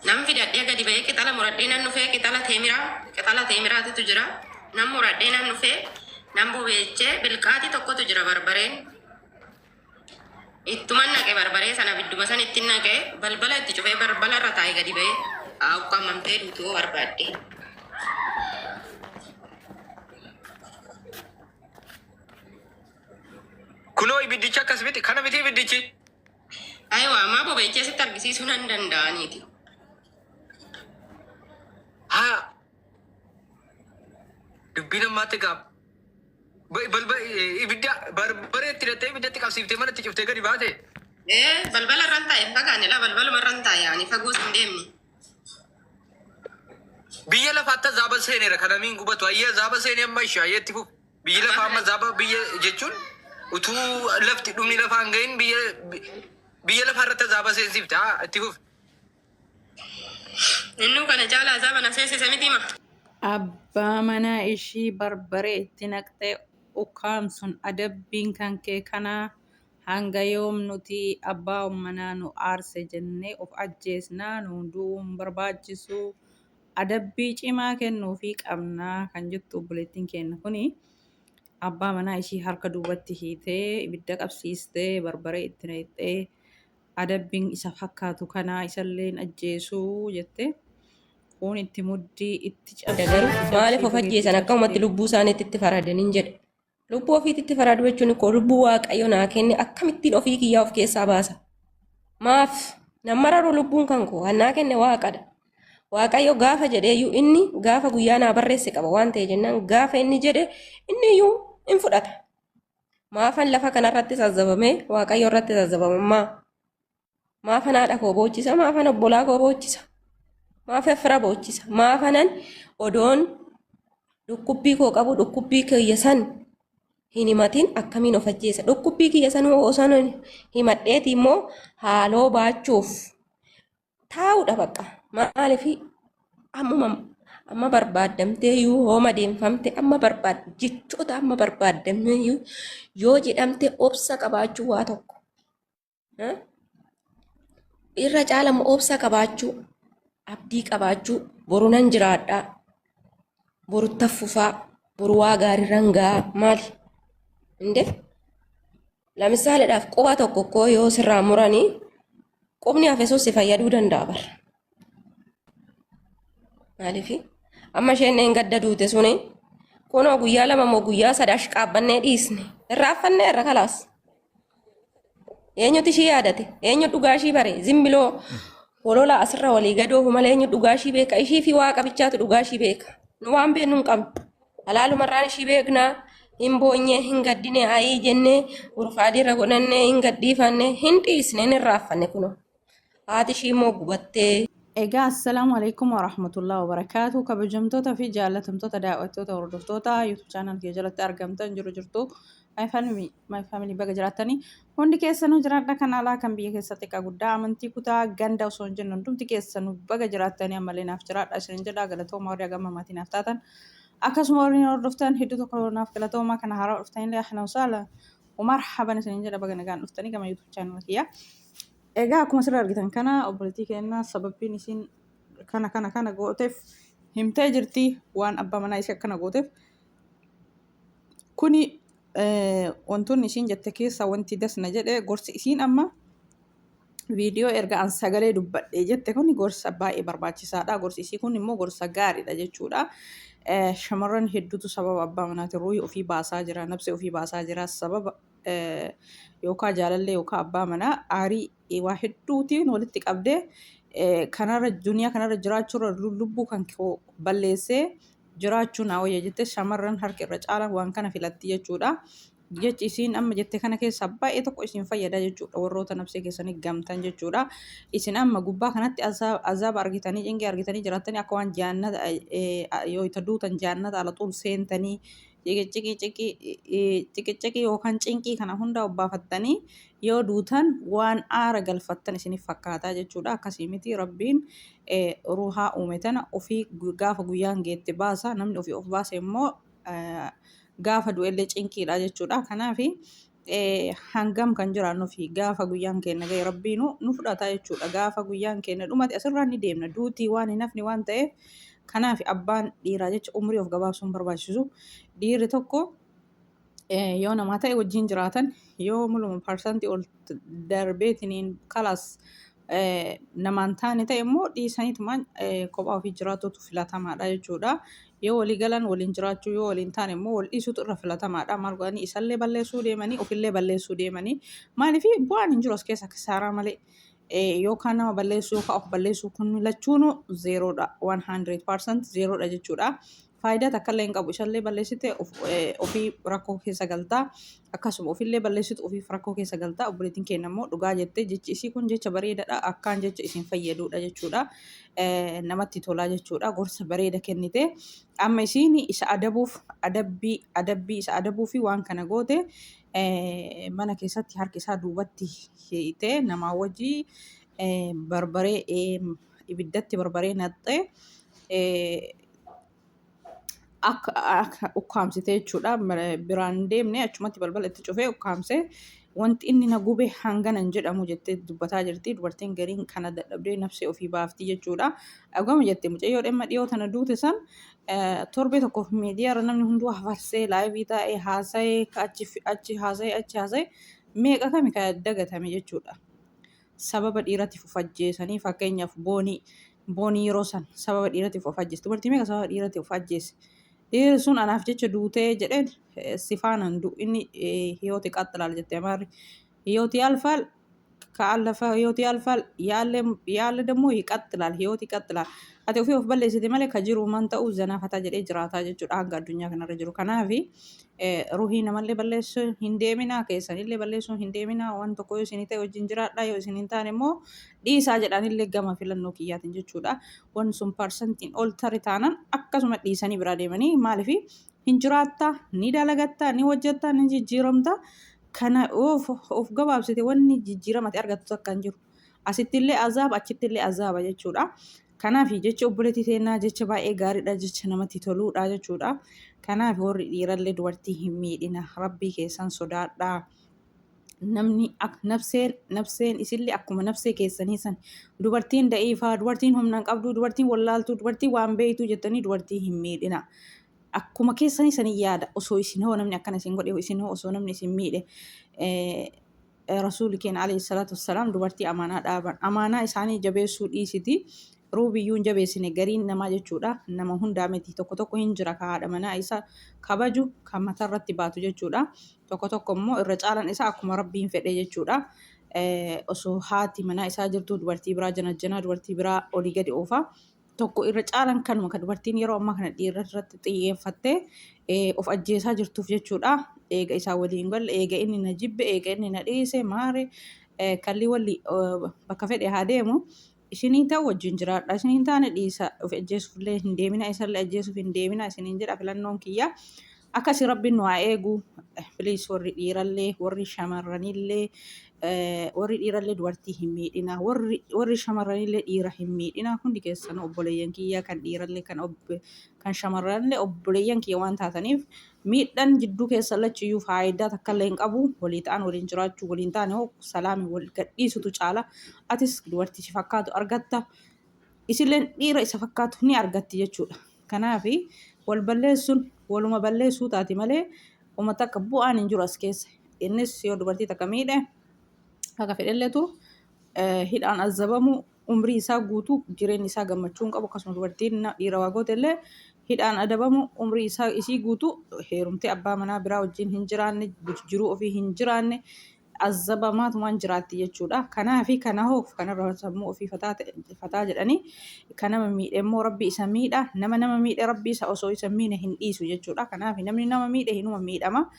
Nan fidadhee gadi ba'ee qixala muradhee nan dhufee qixala teemiraa qixala teemiraatitu jira. Nan muradhee nan dhufee nan bobeechee bilqaatii tokkotu jira barbareen. Ittuman naqe barbaree sana abidduma san ittin naqe balbala itti cufee balbala irra taa'e gadi ba'ee haa ukkaamamtee duutu yoo barbaadde. Kunoo ibiddichi akkas miti kana miti ibiddichi. Ayiwa ammaa bobeechee sitti argisiisuu nan danda'aniiti. Haa dubbiin ammaatti egaa balba ibidda barbaree itti hidhattee ibiddatti qabsiiftee manatti cuftee gadi baate. Ee balbala irran taa'e hin fagaanne laa balbaluma irran taa'e ani fagoos hin deemne. Biyya lafaatti azaaba seeneera kan namiin gubatu ayyee azaaba seenee amma ishee ayyee itti fufu. Biyyi lafaa amma azaaba biyya jechuun utuu lafti dhumni lafaa hin gahin biyya biyya lafaa irratti azaaba seensifte haa itti fufi. Innuu kana caalaa azaaba na seensise miti ma. Abbaa manaa ishii barbaree itti naqxee ukkaamsun adabbiin kan kee kanaa hanga yoom nuti abbaa manaa nu aarse jennee of ajjeesnaa nuun du'uu hin barbaachisu adabbii cimaa kennuufii qabna kan jettu obboleettiin keenya kuni abbaa manaa ishii harka duubatti hiitee ibidda qabsiistee barbaree itti naqxee adabbiin isa fakkaatu kanaa isallee hin ajjeesuu jette kuun itti muddii itti Adda cabsii garuu itti maaliif cabsii of baga itti ajjeesan akkamumatti cabsitee. lubbuu isaaniitti itti faradan hin jedhe. Lubbuu ofiitti faraduu jechuun koo lubbuu waaqayyo naa kenne akkamittiin ofii kiyyaa of keessaa baasa. Maaf nan mararu lubbuun kan koo kan naa kenne waaqadha. Waaqayyo gaafa jedheeyyuu inni gaafa guyyaa naa barreesse qaba waan ta'e jennaan gaafa inni jedhe inni iyyuu hin fudhata. Maafan lafa kanarratti sassabamee waaqayyo irratti sassabamammaa. Maafan haadha koo boochisa, maafan obbolaa koo boochisa, maafan fira boochisa, maafanan odoon dhukkubbii koo qabu dhukkubbii kiyya san hin himatin akkamiin of ajjeesa. Dhukkubbii kiyya san osoo himadheeti immoo haaloo baachuuf taa'uudha bakka. Maaliif ammuma amma barbaaddamtee iyyuu hooma deemfamte amma barbaad jechoota amma barbaaddamee iyyuu yoo jedhamte obsa qabaachuu waa tokko. Irra caalamu obsa qabaachuu, abdii qabaachuu, boru nan jiraadha, boru taffufaa, boru waa gaariirran ga'a maali? Inde lamisaaleedhaaf quba tokko koo yoo sirraa muranii qubni hafe sun si fayyaduu danda'a bara. Maaliif amma isheen gadda duute suni kunoo guyyaa lama moo guyyaa sada ashqaabbannee dhiisne irraa affannee irra kalaas. Eenyutu ishii yaadate? Eenyu dhugaa ishii bare? Zimbiloo holola asirra walii gadoofu malee eenyu dhugaa ishii beeka? Ishii fi waaqa bichaatu dhugaa ishii beeka. Nu waan beeknu hin qabnu. Halaalumarraan ishii beeknaa. Hin boonyee, hin gaddine, ayii jennee, urfaadii irra godhannee, hin gadhiifanne, hin dhiisne, hin irraaffanne kunoo. Haati ishii immoo gubattee. Egaa assalaamu alaikum warahmatullahi wabarakaatu kabajamtoota fi jaallatamtoota daawwattoota hordoftoota YouTube channel kiyya jalatti argamtan jiru jirtu my family my family baga jiraattanii hundi keessanuu jiraadha kan alaa kan biyya keessa xiqqaa guddaa amantii kutaa ganda osoo hin jennu hundumti keessanuu baga jiraattanii ammallee naaf jiraadha isinin jedha galatooma warri hagam maatii naaf taatan akkasuma warri hordoftan hedduu tokko naaf galatooma kana haaraa dhuftanillee ahlan wasahlan marhaban isinin jedha baga nagaan dhuftanii gama YouTube channel kiyya. Egaa akkuma asirra argitan kana obboleettii keenya sababbiin isiin kana kana kana gooteef himtee jirti waan abbaa manaa ishee akkana gooteef. Kuni wantoonni isiin jette keessaa wanti das na jedhe gorsi isiin amma viidiyoo erga an sagalee dubbadhe jette kun gorsa baay'ee barbaachisaadha. Gorsi isii kun immoo gorsa gaariidha jechuudha. Shamarran hedduutu sababa abbaa manaatiin ruuhii ofii baasaa jira, nabsee ofii baasaa jira. Sababa yookaan jaalallee yookaan abbaa manaa aarii waa hedduutiin walitti qabdee kanarra duniyaa kanarra jiraachuurra lubbuu kan koo balleessee jiraachuu naa wayya jettee shamarran harki irra caalaan waan kana filatti jechuudha. Jechi isiin amma jette kana keessaa baay'ee tokko isin fayyada jechuudha warroota nafsee keessanii gamtan jechuudha. Isin amma gubbaa kanatti azaaba argitanii cinqii argitanii jiraattanii akka waan jaannata yoo itti duutan jaannata ala xul seentanii ciqiciqii yookaan cinqii kana hunda obbaafattanii yoo duutan waan aara galfattan isiniif fakkaataa jechuudha. Akkasii miti Rabbiin ruuhaa uume tana ofii gaafa guyyaan geette baasa. Namni ofii of baase immoo gaafa du'ellee cinqiidha jechuudha. Kanaaf Hangam kan jiraannu fi gaafa guyyaan keenya ga'e rabbiinu nu fudhata jechuudha. Gaafa guyyaan keenya dhumate asirraa ni deemna. Duutii waan hin hafne waan ta'eef kanaaf abbaan dhiiraa jecha umrii of gabaabsuun barbaachisu. Dhiirri tokko yoo namaa ta'e wajjin jiraatan yoo mul'uma parsantii ol darbeetiniin kalaas namaan taane ta'e immoo dhiisaniitumaan kophaa ofii jiraatutu filatamaadha jechuudha. Yoo walii galan waliin jiraachuu yoo waliin taane immoo wal dhiisutu irra filatamaadha. Maal godhanii isallee balleessuu deemanii ofillee balleessuu deemanii maaliif bu'aan hin jiru as keessa kisaaraa malee. Yookaan nama balleessuu yookaan of balleessuu kun lachuunuu zeeroodha. 100% zeeroodha jechuudha. Faayidaa takka illee hin qabu. Isallee balleessite ofii rakkoo keessa galtaa. Akkasuma ofillee balleessitu ofiif rakkoo keessa galtaa. Obboleettiin keenya immoo dhugaa jette jechi isii kun jecha bareedaadha. Akkaan jecha isin fayyaduudha jechuudha. Namatti tolaa jechuudha. Gorsa bareeda kennite. Amma isiin isa adabuuf adabbii adabbii isa adabuu fi waan kana goote mana keessatti harki isaa duubatti hiitee namaa wajjii barbaree ibiddatti barbaree naqxee akka ukkaamsite jechuudha. Biraan deemne achumatti balbala itti cufee ukkaamsee wanti inni na gube hangana hin jedhamu jettee dubbataa jirti. Dubartiin gariin kana dadhabdee nafsee ofii baafti jechuudha. Dhugama jette mucayyoo dhimma dhiyoo tana duute san torbee tokkoof miidiyaarra namni hunduu hafarsee laayivii taa'ee haasa'ee achi achi haasa'ee achi haasa'ee meeqa kami kan dagatame jechuudha. Sababa dhiiratiif of ajjeesanii fakkeenyaaf boonii boonii yeroo san sababa dhiiratiif of ajjeese dubartii meeqa sababa dhiiratiif of ajjeese dhiirri sun anaaf jecha duutee jedheen si faanaan du inni hiyooti qaxxilaal jette amaarri hiyooti alfaal ከአለፈ ህይወት ያልፋል ያለ ደግሞ ይቀጥላል ህይወት ይቀጥላል ati ofii of balleessite malee ka jiru man ta'u zanaa fataa jedhee jiraataa jechuudha hanga addunyaa kanarra jiru kanaafi ruhii namallee balleessuu hin deeminaa keessanillee balleessuu hin deeminaa waan tokko yoo isinii ta'e wajjin jiraadhaa yoo isin hin taane immoo dhiisaa jedhanillee gama filannoo kiyyaatiin jechuudha wanni sun parsantiin ol tare taanaan akkasuma dhiisanii biraa deemanii maaliif hin jiraattaa ni dalagattaa ni hojjettaa ni jijjiiramta kana of gabaabsite wanni jijjiiramate argattu takka hin jiru. Asittillee azaaba achittillee azaaba jechuudha. Kanaaf jecha obboleettii teennaa jecha baay'ee gaariidha jecha namatti toluudha jechuudha. Kanaaf warri dhiirallee dubartii hin miidhina rabbii keessan sodaadhaa. Namni nafseen nafseen isillee akkuma nafsee keessanii san dubartiin da'iifaa dubartiin humna hin qabdu dubartiin wallaaltuu dubartiin waan beektuu jettanii dubartii hin miidhina. Akkuma keessanii sanii yaada osoo isin hoo namni akkana isin godhe isin hoo osoo namni isin miidhe rasuulli keenya alayhi salaatu wassalaam dubartii amaanaa dhaaban amaanaa isaanii jabeessuu dhiisiti ruubiyyuu hin jabeessine gariin namaa jechuudha nama hundaa miti tokko tokko hin jira ka haadha manaa isa kabaju kan matarratti baatu jechuudha tokko tokko immoo irra caalan isaa akkuma rabbiin fedhe jechuudha osoo haati manaa isaa jirtu dubartii biraa janajjanaa dubartii biraa olii gadi oofa tokko irra caalan kanuma kan dubartiin yeroo ammaa kana dhiira irratti xiyyeeffattee of ajjeesaa jirtuuf jechuudha. Eega isaa waliin galle, eega inni na jibbe, eega inni na dhiise, maare kalli walli bakka fedhe haa deemu. Isinii ta'u wajjin jiraadha. Isinii hin taane dhiisa. Of ajjeesuuf illee hin deemina. Isallee ajjeesuuf hin deemina. Isiniin jedha filannoon kiyya. Akkasi rabbiin nu haa eegu. Please warri dhiirallee warri shamarranillee warri dhiirallee dubartii hin miidhina. Warri shamarranillee dhiira hin miidhina. Hundi keessanuu obboleeyyan kiyya kan dhiirallee kan kan shamarranillee obboleeyyan kiyya waan taataniif miidhaan jidduu keessan lachiyyuu faayidaa takkallee hin qabu. Walii ta'an waliin jiraachuu waliin taane hoo salaami wal gadhiisutu caala. Atis dubartii si fakkaatu argatta. Isilleen dhiira isa fakkaatu ni argatti jechuudha. Kanaaf wal balleessuun waluma balleessuu taati malee uma takka bu'aan hin jiru as keessa. Innis yoo dubartii takka miidhe akka fedhelleetu hidhaan azabamu umrii isaa guutuu jireenyi isaa gammachuu hin qabu akkasuma dubartiin dhiira waa goote illee hidhaan adabamu umrii isaa isii guutuu heerumtee abbaa manaa biraa wajjin hin jiraanne jiruu ofii hin jiraanne azabamaatumaan jiraatti jechuudha. Kanaafi kana hoo kanarra sammuu ofii fataa jedhanii kan nama miidhe immoo rabbi isa miidha. Nama nama miidhe rabbi isa osoo isa miine hin dhiisu jechuudha. Kanaaf namni nama miidhe hinuma miidhama.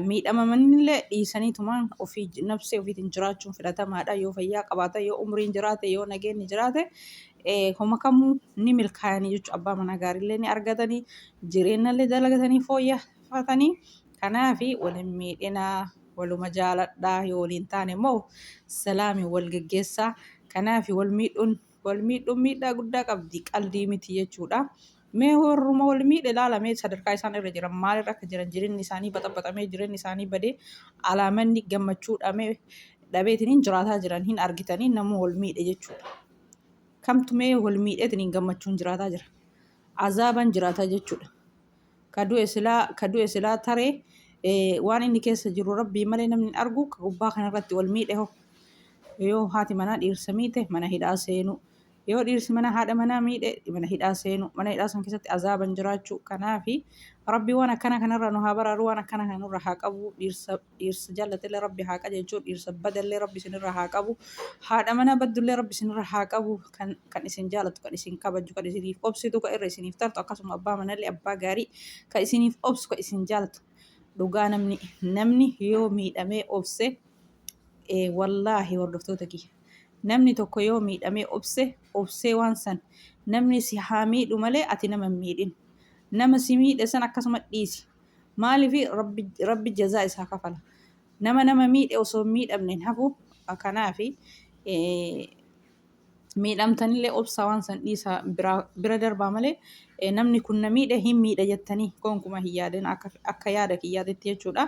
Miidhamamanillee dhiisaniitumaan ofii nafsee ofiitiin jiraachuun filatamaadha. Yoo fayyaa qabaata, yoo umriin jiraate, yoo nageenyi jiraate homa kamuu ni milkaa'anii jechuudha. Abbaa manaa gaariillee ni argatanii, jireenyallee dalagatanii fooyyeffatanii. Kanaafi wal hin miidhinaa. Waluma jaaladhaa yoo waliin taane immoo salaami wal geggeessaa. Kanaaf wal miidhuun wal miidhuun miidhaa guddaa qabdi qaldii miti jechuudha. Mee warruma wal miidhe ilaala mee sadarkaa isaan irra jiran maalirra akka jiran jireenyi isaanii baxabaxamee jireenyi isaanii badee alaamanni gammachuu dhamee dhabeetiniin jiraataa jiran hin argitanii nama wal miidhe jechuudha. Kamtu mee wal miidheetiniin gammachuun jiraataa jira. Azaaban jiraataa jechuudha. Ka du'e silaa ka du'e silaa taree waan inni keessa jiru rabbii malee namni hin argu ka gubbaa kanarratti wal miidhe hoo. Yoo haati manaa dhiirsa miite mana hidhaa seenuu. Yoo dhiirsi mana haadha manaa miidhe mana hidhaa seenuu. Mana hidhaa san keessatti azaaban jiraachuu. Kanaafi rabbi waan akkana kanarraa nu haa baraaru waan akkana kana nurra haa qabu dhiirsa dhiirsa jaallatelle rabbi haa qajeelchu dhiirsa badallee rabbi isinirra haa qabu haadha manaa baddullee rabbi isinirra haa qabu kan kan isin jaalatu kan isin kabaju kan isiniif obsitu kan irra isiniif tartu akkasuma abbaa manallee abbaa gaarii kan isiniif obsu kan isin jaalatu dhugaa namni namni yoo miidhamee obse wallaahi hordoftoota kiyya namni tokko yoo miidhamee obse obsee waan san namni si haa miidhu malee ati nama hin miidhin nama si miidhe san akkasuma dhiisi Maaliif rabbi rabbi jazaa isaa kafala. Nama nama miidhe osoo hin miidhamne hin hafu. Kanaafi miidhamtanillee obsaa waan san dhiisaa biraa bira darbaa malee namni kun na miidhe hin miidha jettanii gonkuma hin yaadin akka akka yaada kiyyaatitti jechuudha.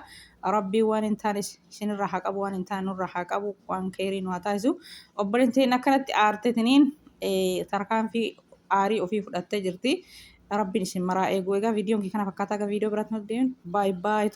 Rabbiin waan hin taane isinirraa haa qabu waan hin taane nurraa haa qabu waan keerii nu haa taasisu. Obboleettiin akkanatti aartetiniin tarkaanfii aarii ofii fudhattee jirti. Rabbiin isin maraa eeguu. Egaa viidiyoon kee kana fakkaataa egaa viidiyoo biraatti nutti deebiin baay baay.